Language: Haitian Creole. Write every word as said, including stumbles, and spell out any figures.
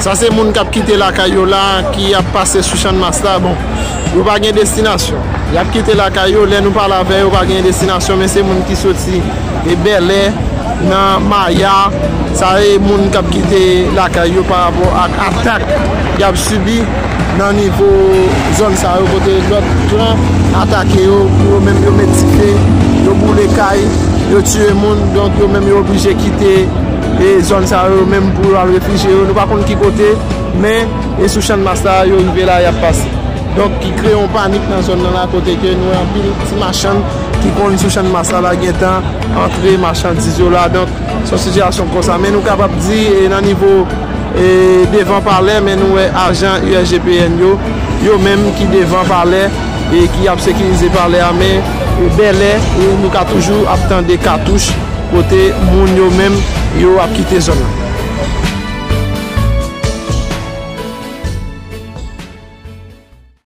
Sa se moun k ap kite lakay yo la, ki ap pase sou Channmas la. Bon, yo pa gen destinasyon. Y ap kite lakay yo, lè nou pale avè yo, pa gen destinasyon, men se moun ki soti e Bèlè, nan Maya. Sa e moun k ap kite lakay yo pa rapò ak atak y ap sibi nan nivo zòn sa yo, kote lòt klan atake yo, pou yo menm yo met dife, yo boule kay, yo tiye moun, donk yo menm yo oblije kite e zòn sa yo menm pou yo al refijye yo. Nou pa konn ki kote, men e sou Channmas la yo rive la, y ap pase. Donk, ki kreye yon panik nan zòn nan la, kote ke nou wè anpil ti machann ki konn sou Channmas la, la gentan antre machandiz yo la. Donk, se yon sitiyasyon konsa. Men nou kapab di, e nan nivo e devan palè, men nou wè ajan U S G P N yo, yo menm ki devan palè, e ki ap sekirize palè a, men e Bèlè, e nou ka toujou ap tande katouch kote moun yo menm yo ap kite zòn nan.